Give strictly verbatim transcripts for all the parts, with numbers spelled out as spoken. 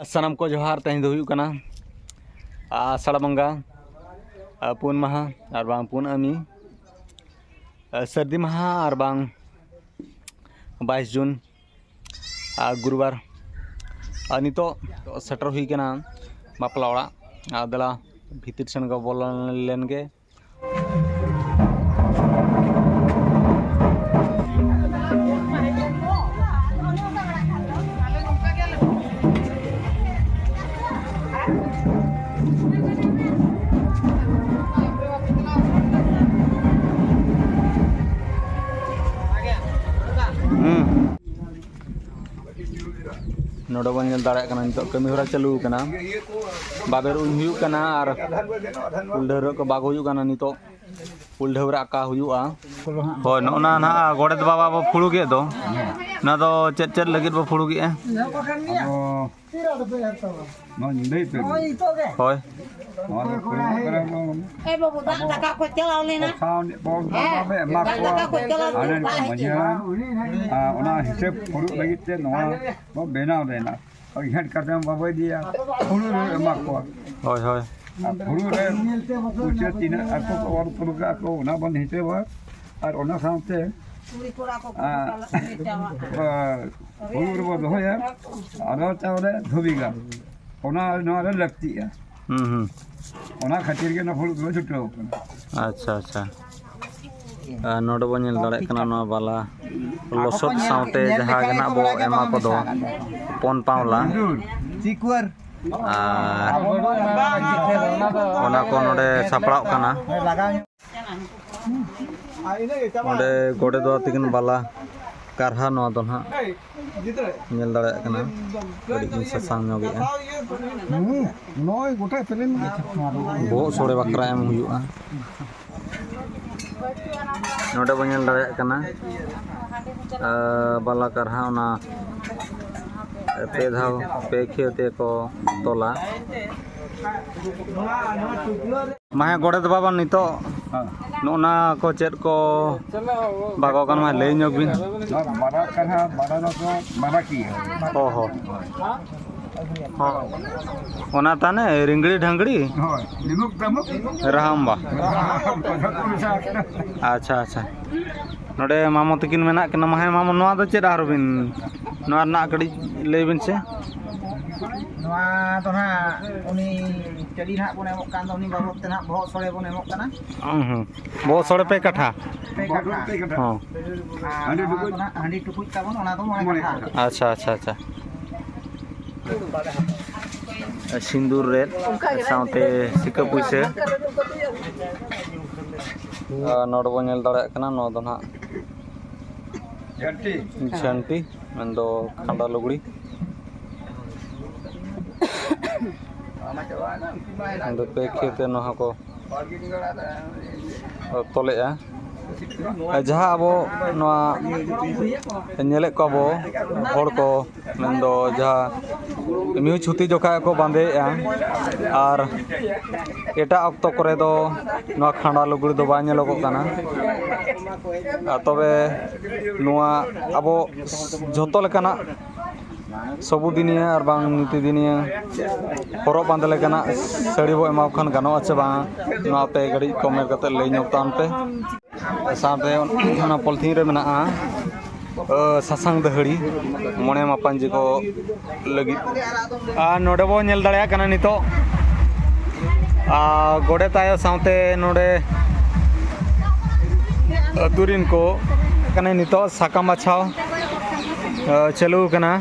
ᱥᱟᱱᱟᱢ ᱠᱚ ᱡᱚᱦᱟᱨ᱾ ᱛᱮᱦᱮᱧ ᱫᱚ ᱦᱩᱭᱩᱜ ᱠᱟᱱᱟ ᱟᱥᱟᱲ ᱵᱚᱸᱜᱟ, ᱟ, ᱯᱩᱱ ᱢᱟᱦᱟ ᱟᱨ ᱵᱟᱝ ᱯᱩᱱᱟᱹᱢᱤ, ᱟ, ᱥᱟᱹᱨᱫᱤ ᱢᱟᱦᱟ ᱟᱨ ᱵᱟᱝ ᱵᱟᱭᱤᱥ ᱡᱩᱱ, ᱟ, ᱜᱩᱨᱩᱵᱟᱨ᱾ ᱟᱨ ᱱᱤᱛᱚᱜ ᱥᱮᱴᱮᱨ ᱦᱩᱭ ᱠᱟᱱᱟ ᱵᱟᱯᱞᱟ ᱚᱲᱟᱜ᱾ ᱟᱨ ᱫᱮᱞᱟ ᱵᱷᱤᱛᱤᱨ ᱥᱮᱱ ᱠᱚ ᱵᱚᱞᱚ ᱞᱮᱱ ᱜᱮ᱾ ᱦᱩᱸ᱾ ᱱᱚᱰᱮ ᱵᱚᱱ ᱧᱮᱞ ᱫᱟᱲᱮᱭᱟᱜ ᱠᱟᱱᱟ, ᱱᱤᱛᱚᱜ ᱠᱟᱹᱢᱤ ᱦᱚᱨᱟ ᱪᱟᱹᱞᱩ ᱟᱠᱟᱱᱟ᱾ ᱵᱟᱵᱮᱨ ᱩᱧ ᱦᱩᱭᱩᱜ ᱠᱟᱱᱟ ᱟᱨ ᱩᱞ ᱰᱷᱟᱹᱣᱨᱟᱹᱜ ᱠᱚ ᱵᱟᱜᱽ ᱦᱩᱭᱩᱜ ᱠᱟᱱᱟ᱾ ᱱᱤᱛᱚᱜ ᱩᱞ ᱰᱷᱟᱹᱣᱨᱟᱹᱜ ᱟᱠᱟ ᱦᱩᱭᱩᱜᱼᱟ᱾ ᱦᱳᱭ, ᱱᱚᱜᱼᱚ ᱱᱟ ᱱᱟᱦᱟᱜ ᱜᱚᱰᱮᱛ ᱵᱟᱵᱟ ᱵᱚ ᱯᱷᱩᱲᱩᱜᱮᱫ ᱫᱚ, ᱚᱱᱟ ᱫᱚ ᱪᱮᱫ ᱪᱮᱫ ᱞᱟᱹᱜᱤᱫ ᱵᱚ ᱯᱷᱩᱲᱩᱜᱮᱫᱼᱟ? ᱟᱫᱚ ᱱᱚᱣᱟ ᱧᱤᱫᱟᱹᱭ ᱯᱮ᱾ ᱦᱳᱭ᱾ ᱱᱚᱣᱟ ᱫᱚ ᱯᱷᱩᱲᱩᱜ ᱠᱟᱱᱟ ᱵᱚᱱ᱾ ᱮ ᱵᱟᱹᱵᱩ, ᱫᱟᱜ ᱫᱟᱠᱟ ᱠᱚ ᱪᱟᱞᱟᱣ ᱞᱮᱱᱟ? ᱠᱚ ᱠᱷᱟᱣᱟᱱ ᱵᱚᱱ ᱦᱮᱸ, ᱵᱟᱵᱟ ᱮᱢᱟ ᱫᱟᱜ ᱠᱚᱣᱟ᱾ ᱫᱟᱠᱟ ᱠᱚ ᱪᱟᱞᱟᱣ ᱟᱞᱮ ᱞᱮᱱᱟ᱾ ᱠᱚ ᱢᱟᱹᱡᱷᱤ ᱦᱟᱲᱟᱢ, ᱟᱨ ᱚᱱᱟ ᱦᱤᱥᱟᱹᱵ ᱯᱷᱩᱲᱩᱜ ᱞᱟᱹᱜᱤᱫ ᱛᱮ ᱱᱚᱣᱟ ᱵᱚ ᱵᱮᱱᱟᱣ ᱞᱮᱱᱟ᱾ ᱟᱨ ᱜᱷᱮᱸᱴ ᱠᱟᱛᱮ ᱵᱟᱵᱚ ᱤᱫᱤᱭᱟ, ᱯᱷᱩᱲᱩᱜ ᱨᱮ ᱮᱢᱟ ᱠᱚᱣᱟ᱾ ᱦᱳᱭ, ᱦᱳᱭ᱾ ᱟᱨ ᱯᱷᱩᱲᱩᱜ ᱨᱮ ᱯᱩᱭᱥᱟᱹ ᱛᱤᱱᱟᱹᱜ ᱟᱠᱚ ᱠᱚ ᱚᱞ ᱯᱷᱩᱲᱩᱜ ᱠᱟᱜᱼᱟ ᱠᱚ, ᱚᱱᱟ ᱵᱚᱱ ᱦᱤᱥᱟᱹᱵᱟ᱾ ᱟᱨ ᱚᱱᱟ ᱥᱟᱶᱛᱮ, ᱠᱩᱲᱤ ᱠᱚᱲᱟ ᱠᱚ ᱟᱨ, ᱠᱚ ᱪᱟᱞᱟᱜ ᱠᱟᱱᱟ᱾ ᱟᱨ ᱦᱩᱲᱩ ᱨᱮᱵᱚ ᱫᱚᱦᱚᱭᱟ, ᱟᱫᱚ ᱪᱟᱣᱞᱮ ᱫᱷᱩᱵᱤ ᱜᱟᱱ, ᱚᱱᱟ ᱱᱚᱣᱟ ᱨᱮ ᱞᱟᱹᱠᱛᱤᱜᱼᱟ᱾ ᱦᱩᱸ, ᱦᱩᱸ᱾ ᱚᱱᱟ ᱠᱷᱟᱹᱛᱤᱨ ᱜᱮ ᱱᱚᱣᱟ ᱦᱩᱲᱩ ᱫᱚ ᱪᱷᱩᱴᱟᱹᱣ ᱠᱟᱱᱟ᱾ ᱟᱪᱪᱷᱟ, ᱟᱪᱪᱷᱟ᱾ ᱟᱨ ᱱᱚᱰᱮ ᱵᱚᱱ ᱧᱮᱞ ᱫᱟᱲᱮᱭᱟᱜ ᱠᱟᱱᱟ, ᱱᱚᱣᱟ ᱵᱟᱞᱟ ᱞᱚᱥᱚᱫ ᱥᱟᱶᱛᱮ ᱡᱟᱦᱟᱸ ᱜᱮ ᱱᱟᱜ ᱵᱚ ᱮᱢᱟ ᱠᱚᱫᱚ, ᱯᱚᱱ ᱯᱟᱣᱞᱟ᱾ ᱟᱨ ᱚᱱᱟ ᱠᱚ ᱱᱚᱰᱮ ᱥᱟᱯᱲᱟᱣᱜ ᱠᱟᱱᱟ᱾ ᱚᱸᱰᱮ ᱜᱚᱰᱮᱛ ᱵᱟᱵᱟ ᱛᱤᱠᱤᱱ ᱵᱟᱞᱟ ᱠᱟᱨᱦᱟ, ᱱᱚᱣᱟ ᱫᱚ ᱱᱟᱦᱟᱜ ᱧᱮᱞ ᱫᱟᱲᱮᱭᱟᱜ ᱠᱟᱱᱟ, ᱠᱟᱹᱴᱤᱡ ᱤᱧ ᱥᱟᱥᱟᱝ ᱧᱚᱜᱮᱜᱼᱟ᱾ ᱦᱩᱸ, ᱱᱚᱜᱼᱚᱭ ᱜᱚᱴᱟ ᱯᱮᱞᱮᱱ ᱜᱮ᱾ ᱵᱚᱦᱚᱜ ᱥᱳᱲᱮ ᱵᱟᱠᱷᱨᱟ ᱮᱢ ᱦᱩᱭᱩᱜᱼᱟ᱾ ᱱᱚᱰᱮ ᱵᱚᱱ ᱧᱮᱞ ᱫᱟᱲᱮᱭᱟᱜ ᱠᱟᱱᱟ, ᱟᱸ, ᱵᱟᱞᱟ ᱠᱟᱨᱦᱟ ᱚᱱᱟ ᱯᱮ ᱫᱷᱟᱣ, ᱯᱮ ᱠᱷᱤᱭᱟᱹ ᱛᱮᱠᱚ ᱛᱚᱞᱟ᱾ ᱢᱟ ᱦᱮᱸ, ᱜᱚᱰᱮᱛ ᱵᱟᱵᱟ, ᱱᱤᱛᱚᱜ ᱦᱮᱸ᱾ ᱱᱚᱜᱼᱚ ᱱᱟ ᱠᱚ ᱪᱮᱫ ᱠᱚ ᱵᱟᱜᱟᱣ ᱠᱟᱱᱟ, ᱢᱟ ᱞᱟᱹᱭ ᱧᱚᱜ ᱵᱤᱱ᱾ ᱱᱚᱣᱟ ᱵᱟᱨᱟ ᱠᱟᱱᱟ, ᱵᱟᱨᱟ ᱫᱚᱠᱚ ᱵᱟᱨᱟ ᱠᱤᱭᱟᱹ᱾ ᱚ ᱦᱚᱸ᱾ ᱦᱚᱸ᱾ ᱚᱱᱟ ᱛᱟᱱᱮ ᱨᱤᱝᱜᱲᱤ ᱰᱷᱟᱝᱜᱲᱤ? ᱦᱳᱭ, ᱱᱤᱢᱩᱠ ᱛᱟᱢᱩᱠ᱾ ᱨᱟᱦᱟᱢᱵᱟ᱾ ᱟᱪᱪᱷᱟ, ᱟᱪᱪᱷᱟ᱾ ᱱᱚᱰᱮ ᱢᱟᱢᱚ ᱛᱟᱹᱠᱤᱱ ᱢᱮᱱᱟᱜ ᱠᱤᱱᱟ᱾ ᱢᱟ ᱦᱮᱸ ᱢᱟᱢᱚ, ᱱᱚᱣᱟ ᱫᱚ ᱪᱮᱫ ᱟᱦᱟᱨ ᱵᱤᱱ, ᱱᱚᱣᱟ ᱨᱮᱱᱟᱜ ᱠᱟᱹᱴᱤᱡ ᱞᱟᱹᱭ ᱵᱤᱱ ᱥᱮ? ᱱᱚᱣᱟ ᱫᱚ ᱱᱟᱦᱟᱜ ᱩᱱᱤ ᱪᱟᱹᱰᱤ ᱱᱟᱦᱟᱜ ᱵᱚᱱ ᱮᱢᱚᱜ ᱠᱟᱱ ᱫᱚ, ᱩᱱᱤ ᱵᱟᱵᱚᱫ ᱛᱮ ᱱᱟᱦᱟᱜ ᱵᱚᱦᱚᱜ ᱥᱚᱲᱮ ᱵᱚᱱ ᱮᱢᱚᱜ ᱠᱟᱱᱟ᱾ ᱦᱩᱸ, ᱦᱩᱸ᱾ ᱵᱚᱦᱚᱜ ᱥᱚᱲᱮ ᱯᱮ ᱠᱟᱴᱷᱟ? ᱯᱮ ᱠᱟᱴᱷᱟ᱾ ᱦᱚᱸ᱾ ᱟᱨ ᱱᱚᱣᱟ ᱫᱚ ᱱᱟᱦᱟᱜ ᱦᱟᱺᱰᱤ ᱴᱩᱠᱩᱡ ᱛᱟᱵᱚᱱ, ᱚᱱᱟ ᱫᱚ ᱢᱚᱬᱮ ᱠᱟᱴᱷᱟ᱾ ᱟᱪᱪᱷᱟ, ᱟᱪᱪᱷᱟ, ᱟᱪᱪᱷᱟ᱾ ᱥᱤᱸᱫᱩᱨ ᱨᱮ ᱥᱟᱶᱛᱮ ᱥᱤᱠᱟᱹ ᱯᱩᱭᱥᱟᱹ᱾ ᱟᱨ ᱱᱚᱰᱮ ᱵᱚᱱ ᱧᱮᱞ ᱫᱟᱲᱮᱭᱟᱜ ᱠᱟᱱᱟ, ᱱᱚᱣᱟ ᱫᱚ ᱱᱟᱦᱟᱜ ᱡᱷᱟᱹᱱᱴᱤ᱾ ᱡᱷᱟᱹᱱᱴᱤ, ᱢᱮᱱᱫᱚ ᱠᱷᱟᱸᱰᱟ ᱞᱩᱜᱽᱲᱤ᱾ ᱟᱫᱚ ᱯᱮ ᱠᱷᱤᱭᱟᱹ ᱛᱮ ᱱᱚᱣᱟ ᱠᱚ ᱛᱚᱞᱮᱜᱼᱟ᱾ ᱟᱨ ᱡᱟᱦᱟᱸ ᱟᱵᱚ ᱱᱚᱣᱟ ᱧᱮᱞᱮᱫ ᱠᱚᱣᱟ ᱵᱚ ᱦᱚᱲ ᱠᱚ, ᱢᱮᱱᱫᱚ ᱡᱟᱦᱟᱸ ᱢᱤᱦᱩ ᱪᱷᱩᱛᱤ ᱡᱚᱠᱷᱟᱡ ᱠᱚ ᱵᱟᱸᱫᱮᱭᱮᱫᱼᱟ, ᱟᱨ ᱮᱴᱟᱜ ᱚᱠᱛᱚ ᱠᱚᱨᱮ ᱫᱚ ᱱᱚᱣᱟ ᱠᱷᱟᱸᱰᱟ ᱞᱩᱜᱽᱲᱤ ᱫᱚ ᱵᱟᱭ ᱧᱮᱞᱚᱜᱚᱜ ᱠᱟᱱᱟ᱾ ᱟᱨ ᱛᱚᱵᱮ ᱱᱚᱣᱟ ᱟᱵᱚ ᱡᱷᱚᱛᱚ ᱞᱮᱠᱟᱱᱟᱜ ᱥᱚᱵᱩᱫᱤᱱᱤᱭᱟᱹ ᱟᱨ ᱵᱟᱝ ᱱᱤᱛᱤᱫᱤᱱᱤᱭᱟᱹ ᱦᱚᱨᱚᱜ ᱵᱟᱸᱫᱮ ᱞᱮᱠᱟᱱᱟᱜ ᱥᱟᱹᱲᱤ ᱵᱚ ᱮᱢᱟ ᱠᱚ ᱠᱷᱟᱱ ᱜᱟᱱᱚᱜᱼᱟ ᱪᱮ ᱵᱟᱝ? ᱱᱚᱣᱟ ᱯᱮ ᱜᱷᱟᱹᱲᱤᱡ ᱠᱚᱢᱮᱱᱴ ᱠᱟᱛᱮ ᱞᱟᱹᱭ ᱧᱚᱜ ᱛᱟᱵᱚᱱ ᱯᱮ᱾ ᱥᱟᱶᱛᱮ ᱚᱱᱟ ᱯᱚᱞᱛᱷᱤᱱ ᱨᱮ ᱢᱮᱱᱟᱜᱼᱟ, ᱟᱹ, ᱥᱟᱥᱟᱝ ᱫᱟᱹᱦᱲᱤ, ᱢᱚᱬᱮ ᱢᱟᱯᱟᱱᱡᱤ ᱠᱚ ᱞᱟᱹᱜᱤᱫ᱾ ᱟᱨ ᱱᱚᱰᱮ ᱵᱚ ᱧᱮᱞ ᱫᱟᱲᱮᱭᱟᱜ ᱠᱟᱱᱟ ᱱᱤᱛᱚᱜ, ᱟᱨ ᱜᱚᱰᱮᱛ ᱟᱭᱳ ᱥᱟᱶᱛᱮ ᱱᱚᱰᱮ ᱟᱹᱛᱩ ᱨᱤᱱ ᱠᱚ ᱠᱟᱱᱟ, ᱱᱤᱛᱚᱜ ᱥᱟᱠᱟᱢ ᱵᱟᱪᱷᱟᱣ, ᱟᱹ, ᱪᱟᱹᱞᱩ ᱟᱠᱟᱱᱟ᱾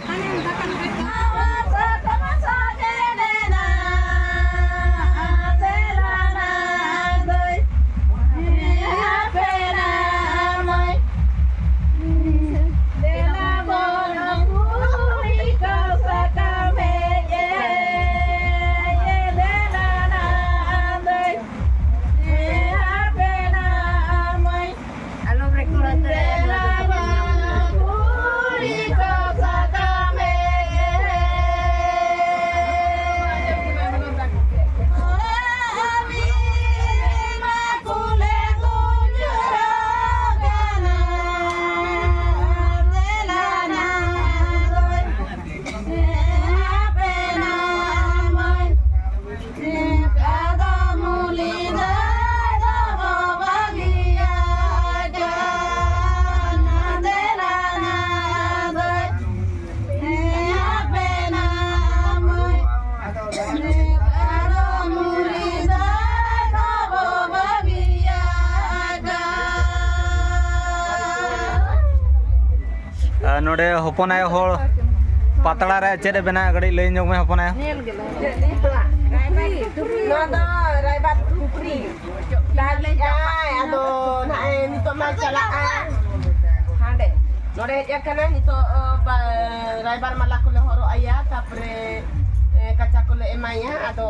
ᱦᱚᱯᱚᱱ ᱟᱭᱳ ᱦᱚᱲ ᱯᱟᱛᱲᱟ ᱨᱮ ᱪᱮᱫ ᱮ ᱵᱮᱱᱟᱣᱟ, ᱠᱟᱹᱴᱤᱡ ᱞᱟᱹᱭ ᱧᱚᱜ ᱢᱮ ᱦᱚᱯᱚᱱ ᱟᱭᱳ᱾ ᱧᱮᱞ ᱜᱮᱞᱮ᱾ ᱱᱚᱣᱟ ᱫᱚ ᱨᱟᱭᱵᱟᱨ ᱯᱩᱠᱷᱨᱤ᱾ ᱫᱟᱜ ᱞᱮᱜᱼᱟᱭ, ᱟᱫᱚ ᱱᱟᱜᱼᱮ ᱱᱤᱛᱚᱜ ᱢᱟ ᱪᱟᱞᱟᱜᱼᱟ ᱦᱟᱸᱰᱮ᱾ ᱱᱚᱰᱮ ᱦᱮᱡ ᱟᱠᱟᱱᱟ ᱱᱤᱛᱚᱜ, ᱚ, ᱵᱟ-, ᱨᱟᱭᱵᱟᱨ ᱢᱟᱞᱟ ᱠᱚᱞᱮ ᱦᱚᱨᱚᱜ ᱟᱭᱟ, ᱛᱟᱯᱚᱨᱮ, ᱮ, ᱠᱟᱪᱟ ᱠᱚᱞᱮ ᱮᱢᱟᱭᱟ᱾ ᱟᱫᱚ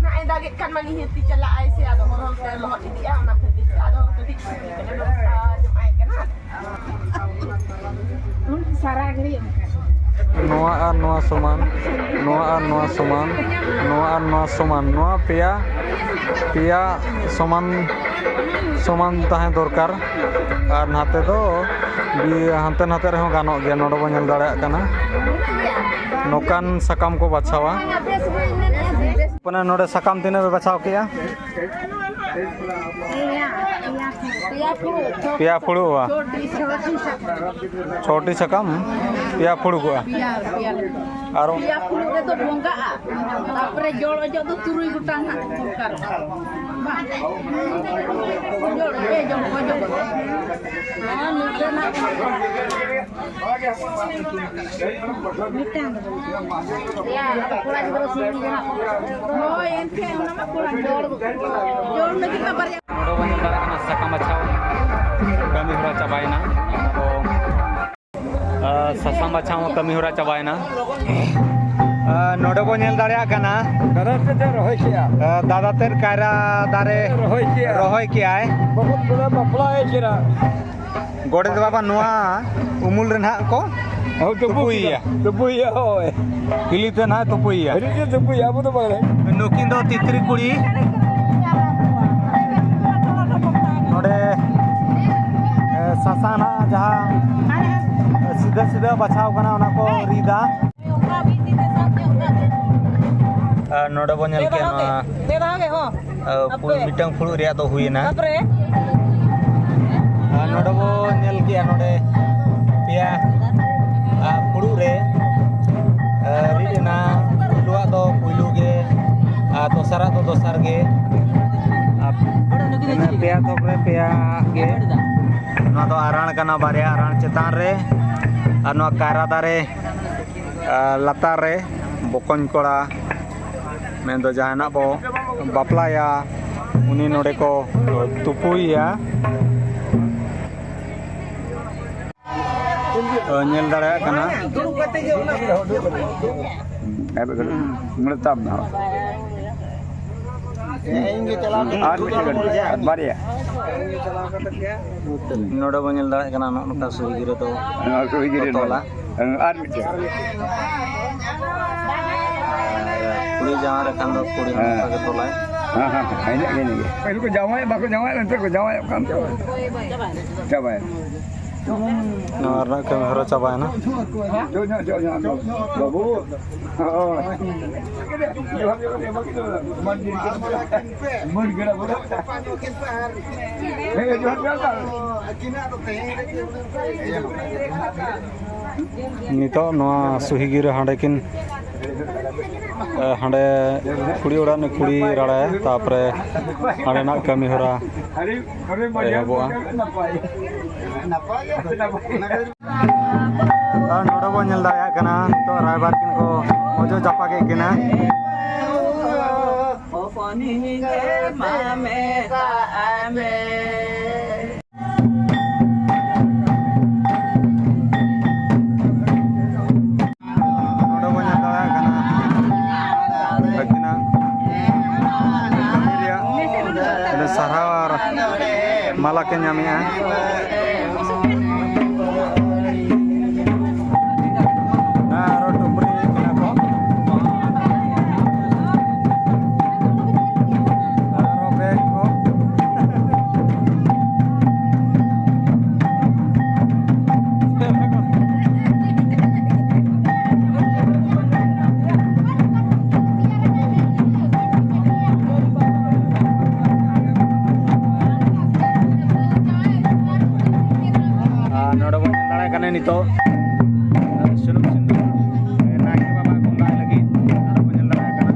ᱱᱟᱜᱼᱮ ᱫᱟᱜᱮᱫ ᱠᱷᱟᱱ ᱢᱟ ᱱᱤᱦᱟᱹᱛᱤ ᱪᱟᱞᱟᱜᱼᱟᱭ ᱥᱮ, ᱟᱫᱚ ᱦᱚᱨ ᱦᱚᱨ ᱛᱮ ᱞᱚᱦᱚᱫ ᱤᱫᱤᱜᱼᱟ, ᱚᱱᱟ ᱠᱷᱟᱹᱛᱤᱨ ᱛᱮ ᱟᱫᱚ ᱠᱟᱹᱴᱤᱡ ᱥᱩᱵᱤᱫᱷᱟ ᱞᱮ ᱵᱮᱵᱚᱥᱛᱷᱟ ᱧᱚᱜ ᱟᱭ ᱠᱟᱱᱟ᱾ ᱥᱟᱨᱟ ᱜᱷᱟᱹᱲᱤᱡ ᱚᱱᱠᱟ᱾ ᱱᱚᱣᱟ ᱟᱨ ᱱᱚᱣᱟ ᱥᱚᱢᱟᱱ, ᱱᱚᱣᱟ ᱟᱨ ᱱᱚᱣᱟ ᱥᱚᱢᱟᱱ, ᱱᱚᱣᱟ ᱟᱨ ᱱᱚᱣᱟ ᱥᱚᱢᱟᱱ, ᱱᱚᱣᱟ ᱯᱮᱭᱟ, ᱯᱮᱭᱟ ᱥᱚᱢᱟᱱ, ᱥᱚᱢᱟᱱ ᱛᱟᱦᱮᱸ ᱫᱚᱨᱠᱟᱨ᱾ ᱟᱨ ᱱᱟᱛᱮ ᱫᱚ ᱵᱤ-, ᱦᱟᱱᱛᱮ ᱱᱟᱛᱮ ᱨᱮᱦᱚᱸ ᱜᱟᱱᱚᱜ ᱜᱮᱭᱟ᱾ ᱱᱚᱰᱮ ᱵᱚᱱ ᱧᱮᱞ ᱫᱟᱲᱮᱭᱟᱜ ᱠᱟᱱᱟ ᱱᱚᱝᱠᱟᱱ ᱥᱟᱠᱟᱢ ᱠᱚ ᱵᱟᱪᱷᱟᱣᱟ᱾ ᱢᱟᱱᱮ ᱱᱚᱰᱮ ᱥᱟᱠᱟᱢ ᱛᱤᱱᱟᱹᱜ ᱯᱮ ᱵᱟᱪᱷᱟᱣ ᱠᱮᱜᱼᱟ? ᱯᱮᱭᱟ ᱯᱷᱩᱲᱩᱜᱼᱟ᱾ ᱪᱷᱚᱴᱤ ᱥᱟᱠᱟᱢ ᱯᱮᱭᱟ ᱯᱷᱩᱲᱩᱜᱚᱜᱼᱟ᱾ ᱯᱮᱭᱟ, ᱯᱮᱭᱟ᱾ ᱟᱨ ᱯᱮᱭᱟ ᱯᱷᱩᱲᱩᱜ ᱨᱮᱫᱚ ᱵᱚᱸᱜᱟᱜᱼᱟ᱾ ᱛᱟᱨᱯᱚᱨᱮ ᱡᱚᱲ ᱚᱡᱚᱜ ᱫᱚ ᱛᱩᱨᱩᱭ ᱜᱚᱴᱟᱝ ᱦᱟᱸᱜ ᱫᱚᱨᱠᱟᱨᱚᱜᱼᱟ᱾ ᱵᱟᱝ? ᱡᱚᱲ, ᱯᱮ ᱡᱚᱲ ᱠᱚ ᱚᱡᱚᱜᱚᱜᱼᱟ᱾ ᱟᱨ ᱱᱚᱛᱮᱱᱟᱜ ᱢᱤᱫᱴᱟᱝ ᱫᱚ ᱵᱟᱝ᱾ ᱮᱭᱟ, ᱟᱫᱚ ᱠᱚᱲᱟ ᱜᱤᱫᱽᱨᱟᱹ ᱥᱤᱢ ᱜᱮ ᱦᱟᱸᱜ᱾ ᱦᱳᱭ, ᱮᱱᱠᱷᱟᱱ ᱚᱱᱟ ᱢᱟ ᱠᱚᱲᱟ ᱜᱤᱫᱽᱨᱟᱹ᱾ ᱡᱚᱲ ᱞᱟᱹᱜᱤᱫ ᱢᱟ ᱵᱟᱨᱭᱟ᱾ ᱱᱚᱰᱮ ᱵᱚᱱ ᱧᱮᱞ ᱫᱟᱲᱮᱭᱟᱜ ᱠᱟᱱᱟ ᱥᱟᱠᱟᱢ ᱵᱟᱪᱷᱟᱣ ᱠᱟᱹᱢᱤ ᱦᱚᱨᱟ ᱪᱟᱵᱟᱭᱮᱱᱟ᱾ ᱟᱫᱚ, ᱟ, ᱥᱟᱥᱟᱝ ᱵᱟᱪᱷᱟᱣ ᱦᱚᱸ ᱠᱟᱹᱢᱤ ᱦᱚᱨᱟ ᱪᱟᱵᱟᱭᱮᱱᱟ᱾ ᱟ, ᱱᱚᱰᱮ ᱵᱚᱱ ᱧᱮᱞ ᱫᱟᱲᱮᱭᱟᱜ ᱠᱟᱱᱟ, ᱫᱟᱫᱟ ᱛᱮᱫ ᱨᱚᱦᱚᱭ ᱠᱮᱜᱼᱟ᱾ ᱟ, ᱫᱟᱫᱟ ᱛᱮᱫ ᱠᱟᱭᱨᱟ ᱫᱟᱨᱮ ᱨᱚᱦᱚᱭ ᱠᱮᱜᱼᱟ᱾ ᱨᱚᱦᱚᱭ ᱠᱮᱜᱼᱟᱭ᱾ ᱵᱟᱠᱚ ᱵᱟᱯᱞᱟ ᱦᱮᱡ ᱠᱮᱫᱟ᱾ ᱜᱚᱰᱮᱛ ᱵᱟᱵᱟ, ᱱᱚᱣᱟ ᱩᱢᱩᱞ ᱨᱮ ᱱᱟᱦᱟᱜ ᱠᱚ ᱦᱳᱭ, ᱛᱩᱯᱩ ᱛᱩᱯᱩᱭᱮᱭᱟ᱾ ᱠᱮᱫᱟ᱾ ᱛᱩᱯᱩᱭᱮᱭᱟ, ᱦᱳᱭ᱾ ᱦᱤᱞᱤ ᱛᱮ ᱱᱟᱦᱟᱜ ᱛᱩᱯᱩᱭᱮᱭᱟ᱾ ᱦᱤᱞᱤ ᱛᱮ ᱛᱩᱯᱩᱭᱮᱭᱟ, ᱟᱵᱚ ᱫᱚ ᱵᱟᱝ᱾ ᱱᱩᱠᱤᱱ ᱫᱚ ᱛᱤᱛᱨᱤ ᱠᱩᱲᱤ᱾ ᱱᱚᱰᱮ, ᱮ, ᱥᱟᱥᱟᱝ ᱱᱟᱦᱟᱜ ᱡᱟᱦᱟᱸ ᱥᱤᱫᱷᱟᱹ ᱥᱤᱫᱷᱟᱹ ᱵᱟᱪᱷᱟᱣ ᱠᱟᱱᱟ, ᱚᱱᱟ ᱠᱚ ᱨᱤᱫᱟ᱾ ᱟᱨ ᱱᱚᱰᱮ ᱵᱚᱱ ᱧᱮᱞ ᱠᱮᱜᱼᱟ ᱱᱚᱣᱟ ᱯᱮ ᱫᱷᱟᱣ ᱜᱮ, ᱦᱚᱸ᱾ ᱟ, ᱯᱩ-, ᱦᱟᱯᱮ᱾ ᱢᱤᱫᱴᱟᱝ ᱯᱷᱩᱲᱩᱜ ᱨᱮᱭᱟᱜ ᱫᱚ ᱦᱩᱭᱮᱱᱟ᱾ ᱛᱟᱯᱚᱨᱮ? ᱟᱨ ᱱᱚᱰᱮ ᱵᱚ ᱧᱮᱞ ᱠᱮᱜᱼᱟ, ᱱᱚᱰᱮ ᱯᱮᱭᱟ, ᱟ, ᱯᱷᱩᱲᱩᱜ ᱨᱮ, ᱟ, ᱨᱤᱫ ᱮᱱᱟ᱾ ᱯᱩᱭᱞᱩᱣᱟᱜ ᱫᱚ ᱯᱩᱭᱞᱩ ᱜᱮ, ᱟᱨ ᱫᱚᱥᱟᱨᱟᱜ ᱫᱚ ᱫᱚᱥᱟᱨ ᱜᱮ᱾ ᱟᱨ ᱯᱮᱭᱟ ᱛᱷᱚᱠ ᱨᱮ ᱯᱮᱭᱟ ᱜᱮ᱾ ᱱᱚᱣᱟ ᱫᱚ ᱟᱨᱟᱬ ᱠᱟᱱᱟ, ᱵᱟᱨᱭᱟ ᱟᱨᱟᱬ ᱪᱮᱛᱟᱱ ᱨᱮ᱾ ᱟᱨ ᱱᱚᱣᱟ ᱠᱟᱭᱨᱟ ᱫᱟᱨᱮ, ᱟᱨ ᱞᱟᱛᱟᱨ ᱨᱮ ᱵᱚᱠᱚᱧ ᱠᱚᱲᱟ, ᱢᱮᱱᱫᱚ ᱡᱟᱦᱟᱸᱭ ᱱᱟᱜ ᱵᱚ ᱵᱟᱯᱞᱟᱭᱟ, ᱩᱱᱤ ᱱᱚᱰᱮ ᱠᱚ ᱛᱩᱯᱩᱭᱮᱭᱟ᱾ ᱛᱚ, ᱧᱮᱞ ᱫᱟᱲᱮᱭᱟᱜ ᱠᱟᱱᱟ᱾ ᱱᱚᱰᱮ ᱵᱚᱱ ᱧᱮᱞ ᱫᱟᱲᱮᱭᱟᱜ ᱠᱟᱱᱟ, ᱱᱚᱜᱼᱚ ᱱᱚᱝᱠᱟ ᱥᱩᱦᱤ ᱜᱤᱨᱟᱹ ᱫᱚ ᱱᱚᱣᱟ ᱥᱩᱦᱤ ᱜᱤᱨᱟᱹ ᱠᱚ ᱛᱚᱞᱟ᱾ ᱱᱚᱣᱟ᱾ ᱟᱨ ᱢᱤᱫᱴᱮᱱ᱾ ᱠᱩᱲᱤ ᱡᱟᱶᱟᱭ ᱨᱮ ᱠᱷᱟᱱ ᱫᱚ ᱠᱩᱲᱤ ᱦᱚᱸ ᱦᱮᱸ᱾ ᱚᱱᱠᱟ ᱜᱮ ᱛᱚᱞᱟᱭ᱾ ᱦᱮᱸ, ᱦᱮᱸ, ᱦᱮᱸ, ᱤᱱᱟᱹᱜ ᱜᱮ, ᱤᱱᱟᱹᱜ ᱜᱮ᱾ ᱵᱟᱠᱚ ᱡᱟᱶᱟᱭ, ᱵᱟᱠᱚ ᱡᱟᱶᱟᱭ, ᱱᱮᱛᱟᱨ ᱠᱚ ᱡᱟᱶᱟᱭᱚᱜ ᱠᱟᱱ ᱪᱟᱵᱟᱭᱮᱱᱟ᱾ ᱱᱚᱣᱟ ᱨᱮᱱᱟᱜ ᱠᱟᱹᱢᱤ ᱦᱚᱨᱟ ᱪᱟᱵᱟᱭᱮᱱᱟ᱾ ᱡᱚ ᱧᱚᱜ, ᱡᱚ ᱧᱚᱜ, ᱡᱚ᱾ ᱵᱟᱹᱵᱩ᱾ ᱦᱳᱭ᱾ ᱢᱟᱹᱱ ᱜᱮᱲᱟ ᱵᱚᱞᱮ᱾ ᱦᱮᱸ, ᱡᱚᱦᱟᱨ, ᱡᱚᱦᱟᱨ᱾ ᱱᱤᱛᱚᱜ ᱱᱚᱣᱟ ᱥᱩᱦᱤ ᱜᱤᱨᱟᱹ ᱦᱟᱸᱰᱮ ᱠᱤᱱ, ᱮ, ᱦᱟᱸᱰᱮ ᱠᱩᱲᱤ ᱚᱲᱟᱜ ᱨᱤᱱᱤᱡ ᱠᱩᱲᱤ ᱨᱟᱲᱟᱭᱟ, ᱛᱟᱨᱯᱚᱨᱮ ᱦᱟᱸᱰᱮᱱᱟᱜ ᱠᱟᱹᱢᱤ ᱦᱚᱨᱟ ᱮᱦᱚᱵᱚᱜᱼᱟ᱾ ᱟᱨ ᱱᱚᱰᱮ ᱵᱚᱱ ᱧᱮᱞ ᱫᱟᱲᱮᱭᱟᱜ ᱠᱟᱱᱟ, ᱱᱤᱛᱚᱜ ᱨᱟᱭᱵᱟᱨ ᱠᱤᱱ ᱠᱚ ᱚᱡᱚᱜ ᱡᱟᱯᱟᱜ ᱠᱮᱫ ᱠᱤᱱᱟ᱾ ᱱᱚᱰᱮ ᱵᱚᱱ ᱧᱮᱞ ᱫᱟᱲᱮᱭᱟᱜ ᱠᱟᱱᱟ ᱟᱹᱠᱤᱱᱟᱜ ᱠᱟᱹᱢᱤ ᱨᱮᱭᱟᱜ ᱟᱹᱰᱤ ᱥᱟᱨᱦᱟᱣ ᱟᱨ ᱢᱟᱞᱟ ᱠᱤᱱ ᱧᱟᱢᱮᱜᱼᱟ᱾ ᱟᱨᱚ ᱴᱩᱯᱨᱤ ᱠᱤᱱᱟ ᱠᱚ᱾ ᱟᱨᱚ ᱵᱮᱜᱽ ᱠᱚ᱾ ᱟᱨ ᱱᱚᱰᱮ ᱵᱚᱱ ᱧᱮᱞ ᱫᱟᱲᱮᱭᱟᱜ ᱠᱟᱱᱟ ᱱᱤᱛᱚᱜ, ᱟᱨ ᱥᱩᱱᱩᱢ ᱥᱤᱸᱫᱩᱨ, ᱱᱟᱭᱠᱮ ᱵᱟᱵᱟ ᱵᱚᱸᱜᱟᱭ ᱞᱟᱹᱜᱤᱫ ᱟᱨ ᱵᱚᱱ ᱧᱮᱞ ᱫᱟᱲᱮᱭᱟᱜ ᱠᱟᱱᱟ᱾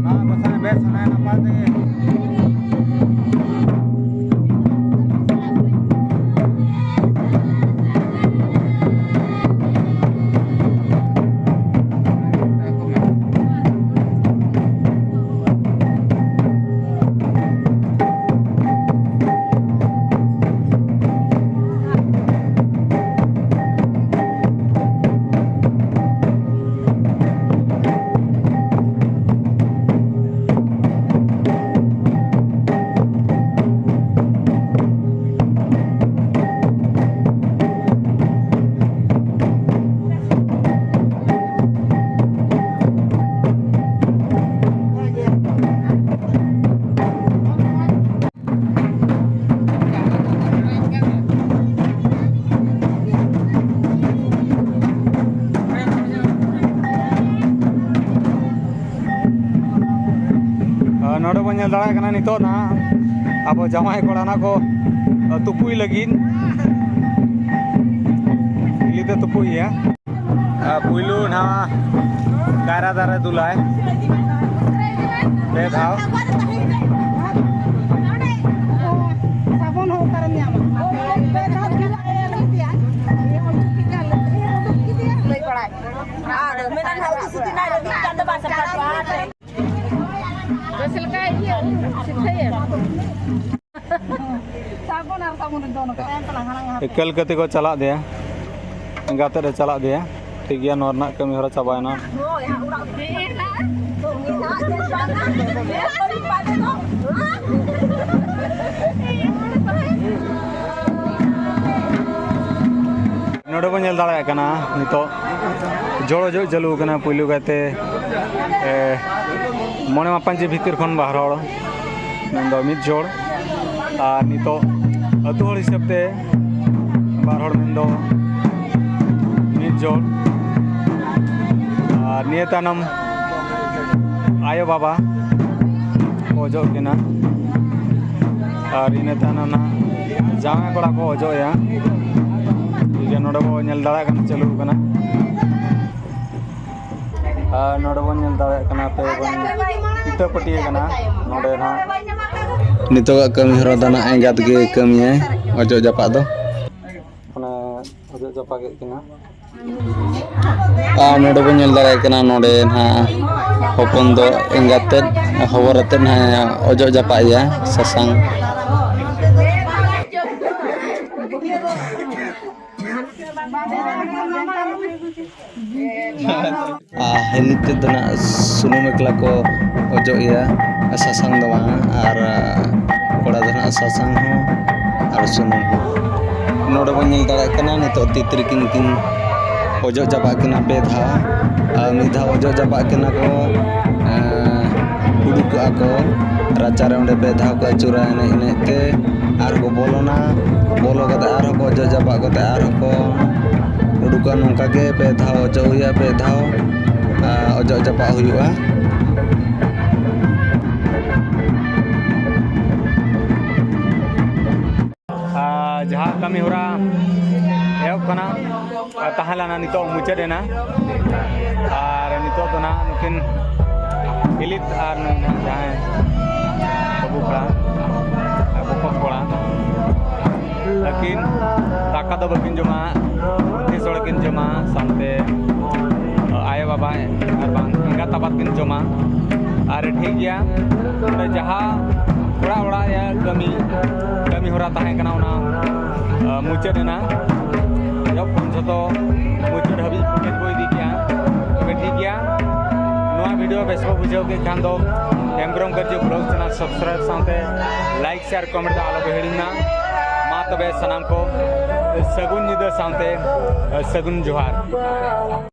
ᱱᱚᱣᱟ ᱜᱚᱸᱥᱟᱭ ᱵᱮᱥ ᱧᱮᱞ ᱫᱟᱲᱮᱭᱟᱜ ᱠᱟᱱᱟ ᱱᱤᱛᱚᱜ ᱱᱟᱦᱟᱜ ᱟᱵᱚ ᱡᱟᱶᱟᱭ ᱠᱚᱲᱟ ᱱᱟᱦᱟᱜ ᱠᱚ ᱛᱩᱯᱩᱭ ᱞᱟᱹᱜᱤᱫ᱾ ᱤᱞᱤ ᱛᱮ ᱛᱩᱯᱩᱭᱮᱭᱟ᱾ ᱟᱨ ᱯᱩᱭᱞᱩ ᱱᱟᱦᱟᱜ ᱠᱟᱭᱨᱟ ᱫᱟᱨᱮ ᱫᱩᱞᱟᱭ ᱯᱮ ᱫᱷᱟᱣ᱾ ᱥᱟᱵᱚᱱ ᱦᱚᱸ ᱚᱠᱟᱨᱮᱢ ᱧᱟᱢᱟ? ᱞᱟᱹᱭ ᱵᱟᱲᱟᱭ᱾ ᱟᱨ ᱢᱮᱱᱟᱜ ᱱᱟᱦᱟᱜ ᱩᱛᱩ ᱥᱩᱛᱤ ᱱᱟᱭ ᱨᱮ ᱢᱤᱫ ᱪᱟᱸᱫᱚ ᱵᱟᱝ ᱥᱟᱯᱷᱟ ᱠᱚᱜᱼᱟ᱾ ᱵᱮᱥ ᱞᱮᱠᱟ ᱤᱭᱟᱹ ᱥᱤᱠᱷᱟᱹᱭᱮᱢ᱾ ᱥᱟᱵᱚᱱ ᱟᱨ ᱥᱟᱵᱚᱱ ᱫᱚ ᱱᱚᱝᱠᱟ᱾ ᱮᱠᱟᱞ ᱠᱟᱛᱮ ᱠᱚ ᱪᱟᱞᱟᱜ ᱫᱮᱭᱟ, ᱮᱸᱜᱟᱛᱮᱫ ᱮ ᱪᱟᱞᱟᱜ ᱫᱮᱭᱟ᱾ ᱴᱷᱤᱠ ᱜᱮᱭᱟ, ᱱᱚᱣᱟ ᱨᱮᱱᱟᱜ ᱠᱟᱹᱢᱤ ᱦᱚᱨᱟ ᱪᱟᱵᱟᱭᱮᱱᱟ᱾ ᱱᱚᱰᱮ ᱵᱚᱱ ᱧᱮᱞ ᱫᱟᱲᱮᱭᱟᱜ ᱠᱟᱱᱟ ᱱᱤᱛᱚᱜ ᱡᱚᱲᱚ ᱡᱚᱜ ᱪᱟᱹᱞᱩ ᱟᱠᱟᱱᱟ᱾ ᱯᱩᱭᱞᱩ ᱠᱟᱭᱛᱮ, ᱮ, ᱢᱚᱬᱮ ᱢᱟᱯᱟᱧᱪᱤ ᱵᱷᱤᱛᱤᱨ ᱠᱷᱚᱱ ᱵᱟᱨ ᱦᱚᱲ, ᱢᱮᱱᱫᱚ ᱢᱤᱫ ᱡᱚᱲ᱾ ᱟᱨ ᱱᱤᱛᱚᱜ ᱟᱹᱛᱩ ᱦᱚᱲ ᱦᱤᱥᱟᱹᱵ ᱛᱮ ᱵᱟᱨ ᱦᱚᱲ, ᱢᱮᱱᱫᱚ ᱢᱤᱫ ᱡᱚᱲ᱾ ᱟᱨ ᱱᱤᱭᱟᱹ ᱛᱟᱭᱱᱚᱢ ᱟᱭᱳ ᱵᱟᱵᱟ ᱠᱚ ᱚᱡᱚᱜ ᱠᱤᱱᱟ᱾ ᱟᱨ ᱤᱱᱟᱹ ᱛᱟᱭᱱᱚᱢ ᱱᱟᱜ ᱡᱟᱶᱟᱭ ᱠᱚᱲᱟ ᱠᱚ ᱚᱡᱚᱜ ᱮᱭᱟ᱾ ᱴᱷᱤᱠ ᱜᱮᱭᱟ, ᱱᱚᱰᱮ ᱵᱚ ᱧᱮᱞ ᱫᱟᱲᱮᱭᱟᱜ ᱠᱟᱱᱟ, ᱪᱟᱹᱞᱩ ᱟᱠᱟᱱᱟ᱾ ᱟᱨ ᱱᱚᱰᱮ ᱵᱚᱱ ᱧᱮᱞ ᱫᱟᱲᱮᱭᱟᱜ ᱠᱟᱱᱟ, ᱯᱮ ᱵᱚᱱ ᱤᱛᱟᱹ ᱯᱟᱹᱴᱤᱭᱟᱹ ᱠᱟᱱᱟ ᱱᱚᱰᱮ ᱱᱟᱜ᱾ ᱱᱤᱛᱚᱜᱟᱜ ᱠᱟᱹᱢᱤ ᱦᱚᱨᱟ ᱫᱚ ᱱᱟᱜ ᱮᱸᱜᱟᱛ ᱜᱮ ᱠᱟᱹᱢᱤᱭᱟᱭ, ᱚᱡᱚᱜ ᱡᱟᱯᱟᱜ ᱫᱚ᱾ ᱚᱱᱮ ᱚᱡᱚᱜ ᱡᱟᱯᱟᱜᱮᱫ ᱠᱤᱱᱟ᱾ ᱟᱨ ᱱᱚᱰᱮ ᱵᱚᱱ ᱧᱮᱞ ᱫᱟᱲᱮᱭᱟᱜ ᱠᱟᱱᱟ, ᱱᱚᱰᱮ ᱱᱟᱦᱟᱜ ᱦᱚᱯᱚᱱ ᱫᱚ ᱮᱸᱜᱟᱛ ᱛᱮᱫ ᱦᱚᱵᱚᱨ ᱟᱛᱮᱫ ᱱᱟᱦᱟᱜ ᱚᱡᱚᱜ ᱡᱟᱯᱟᱜ ᱮᱭᱟ ᱥᱟᱥᱟᱝ᱾ ᱟᱨ ᱦᱟᱹᱱᱤ ᱛᱮᱫ ᱫᱚ ᱱᱟᱜ ᱥᱩᱱᱩᱢ ᱮᱠᱞᱟ ᱠᱚ ᱚᱡᱚᱜ ᱮᱭᱟ, ᱥᱟᱥᱟᱝ ᱫᱚ ᱵᱟᱝ᱾ ᱟᱨ ᱠᱚᱲᱟ ᱫᱚ ᱱᱟᱜ ᱥᱟᱥᱟᱝ ᱦᱚᱸ ᱟᱨ ᱥᱩᱱᱩᱢ ᱦᱚᱸ᱾ ᱱᱚᱰᱮ ᱵᱚᱱ ᱧᱮᱞ ᱫᱟᱲᱮᱭᱟᱜ ᱠᱟᱱᱟ, ᱱᱤᱛᱚᱜ ᱛᱤᱛᱨᱤ ᱠᱤᱱ ᱠᱤᱱ ᱚᱡᱚᱜ ᱪᱟᱵᱟᱜ ᱠᱤᱱᱟ ᱯᱮ ᱫᱷᱟᱣ᱾ ᱟᱨ ᱢᱤᱫ ᱫᱷᱟᱣ ᱚᱡᱚᱜ ᱪᱟᱵᱟᱜ ᱠᱤᱱᱟ ᱠᱚ, ᱮᱸ, ᱩᱰᱩᱠᱚᱜᱼᱟ ᱠᱚ ᱨᱟᱪᱟᱨᱮ, ᱚᱸᱰᱮ ᱯᱮ ᱫᱷᱟᱣ ᱠᱚ ᱟᱹᱪᱩᱨᱟ ᱮᱱᱮᱡ ᱮᱱᱮᱡ ᱛᱮ᱾ ᱟᱨᱦᱚᱸ ᱠᱚ ᱵᱚᱞᱚᱱᱟ, ᱵᱚᱞᱚ ᱠᱟᱛᱮ ᱟᱨᱦᱚᱸ ᱠᱚ ᱚᱡᱚᱜ ᱪᱟᱵᱟᱜ ᱠᱟᱛᱮ ᱟᱨᱦᱚᱸ ᱠᱚ ᱩᱰᱩᱠᱚᱜᱼᱟ᱾ ᱱᱚᱝᱠᱟ ᱜᱮ ᱯᱮ ᱫᱷᱟᱣ ᱚᱡᱚᱜ ᱦᱩᱭᱩᱜᱼᱟ, ᱯᱮ ᱫᱷᱟᱣ, ᱟᱸ, ᱚᱡᱚᱜ ᱪᱟᱵᱟᱜ ᱦᱩᱭᱩᱜᱼᱟ᱾ ᱠᱟᱹᱢᱤ ᱦᱚᱨᱟ ᱮᱦᱚᱵ ᱠᱟᱱᱟ, ᱟᱨ ᱛᱟᱦᱮᱸ ᱞᱮᱱᱟ, ᱱᱤᱛᱚᱜ ᱢᱩᱪᱟᱹᱫ ᱮᱱᱟ᱾ ᱟᱨ ᱱᱤᱛᱚᱜ ᱫᱚ ᱱᱟᱦᱟᱜ ᱱᱩᱠᱤᱱ ᱤᱞᱤᱛ ᱟᱨ ᱱᱩᱭ ᱱᱟᱦᱟᱜ ᱡᱟᱦᱟᱸᱭ ᱵᱟᱹᱵᱩ ᱠᱚᱲᱟ, ᱵᱚᱠᱚᱛ ᱠᱚᱲᱟ, ᱟᱹᱠᱤᱱ ᱫᱟᱠᱟ ᱫᱚ ᱵᱟᱹᱠᱤᱱ ᱡᱚᱢᱟ, ᱨᱩᱴᱤ ᱥᱚᱲᱮ ᱠᱤᱱ ᱡᱚᱢᱟ, ᱥᱟᱶᱛᱮ ᱟᱭᱳ ᱵᱟᱵᱟ ᱟᱨ ᱵᱟᱝ ᱮᱸᱜᱟᱛ ᱟᱯᱟᱛ ᱠᱤᱱ ᱡᱚᱢᱟ᱾ ᱟᱨ ᱴᱷᱤᱠ ᱜᱮᱭᱟ, ᱚᱸᱰᱮ ᱡᱟᱦᱟᱸ ᱚᱲᱟᱜ ᱚᱲᱟᱜ ᱨᱮᱭᱟᱜ ᱠᱟᱹᱢᱤ, ᱠᱟᱹᱢᱤ ᱦᱚᱨᱟ ᱛᱟᱦᱮᱸ ᱠᱟᱱᱟ, ᱚᱱᱟ ᱟᱸ, ᱢᱩᱪᱟᱹᱫ ᱮᱱᱟ᱾ ᱮᱦᱚᱵ ᱠᱷᱚᱱ ᱡᱷᱚᱛᱚ ᱢᱩᱪᱟᱹᱫ ᱦᱟᱹᱵᱤᱡ ᱯᱷᱩᱴᱮᱡᱽ ᱵᱚ ᱤᱫᱤ ᱠᱮᱜᱼᱟ᱾ ᱛᱚᱵᱮ ᱴᱷᱤᱠ ᱜᱮᱭᱟ, ᱱᱚᱣᱟ ᱵᱷᱤᱰᱤᱭᱳ ᱵᱮᱥ ᱵᱚ ᱵᱩᱡᱷᱟᱹᱣ ᱠᱮᱫ ᱠᱷᱟᱱ ᱫᱚ ᱦᱮᱢᱵᱨᱚᱢ ᱠᱟᱹᱨᱡᱤ ᱵᱞᱚᱜ ᱪᱮᱱᱮᱞ ᱥᱟᱵᱥᱠᱨᱟᱭᱤᱵᱽ ᱥᱟᱶᱛᱮ ᱞᱟᱭᱤᱠ, ᱥᱮᱭᱟᱨ, ᱠᱚᱢᱮᱱᱴ ᱫᱚ ᱟᱞᱚ ᱯᱮ ᱦᱤᱲᱤᱧ ᱢᱟ᱾ ᱢᱟ ᱛᱚᱵᱮ ᱥᱟᱱᱟᱢ ᱠᱚ ᱥᱟᱹᱜᱩᱱ ᱧᱤᱫᱟᱹ ᱥᱟᱶᱛᱮ ᱥᱟᱹᱜᱩᱱ ᱡᱚᱦᱟᱨ᱾